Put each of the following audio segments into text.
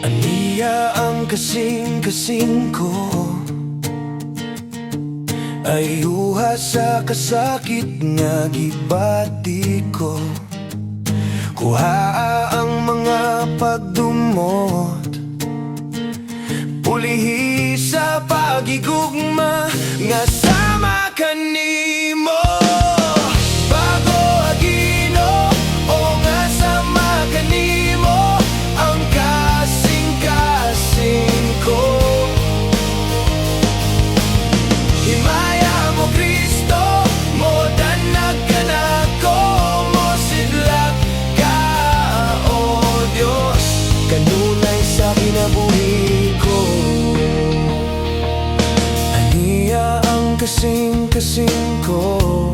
Aniya ang kasing-kasing ko, ayuha sa kasakit nga gibati ko. Kuhaa ang mga pagdumot, pulihi sa pagigugma nga sama kanimo. Bago Ginoo nga sama kanimo ang kasing-kasing ko. Himaya mo, Kristo, mo danag kanako, mo sidlak ka, O Dios, kanunay sa kinabuhi ko. Aniya ang kasing-kasing ko,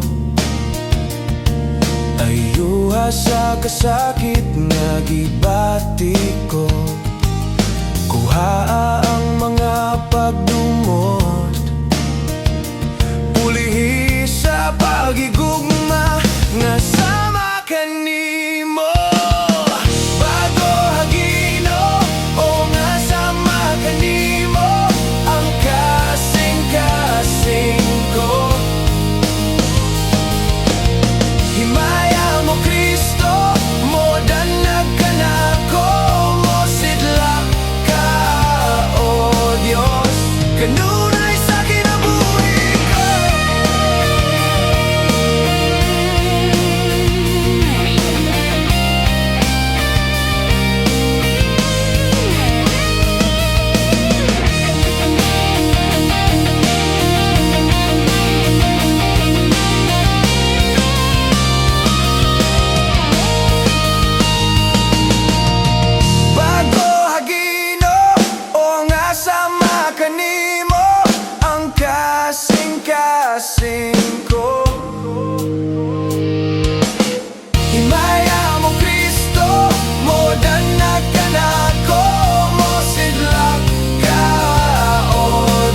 ayuha sa kasakit nga gibati ko. Kuhaa ang mga pagdumot, pulihi sa pagigugma nga sama kanimo. Bago Ginoo nga sama kanimo ang kasing-kasing ko. Himaya mo, Kristo, mo danag kanako, mo sidlak ka, O Dios, kanunay sa kinabuhi ko. Bago Ginoo nga sama kanimo ang kasing-kasing ko. Himaya mo, Kristo, mo danag kanako, mo sidlak ka, O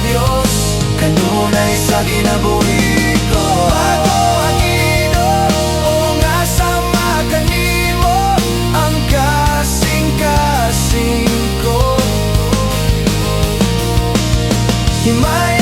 Dios, kanunay sa kinabuhi ko. Bago Ginoo nga sama kanimo ang kasing-kasing ko. Himaya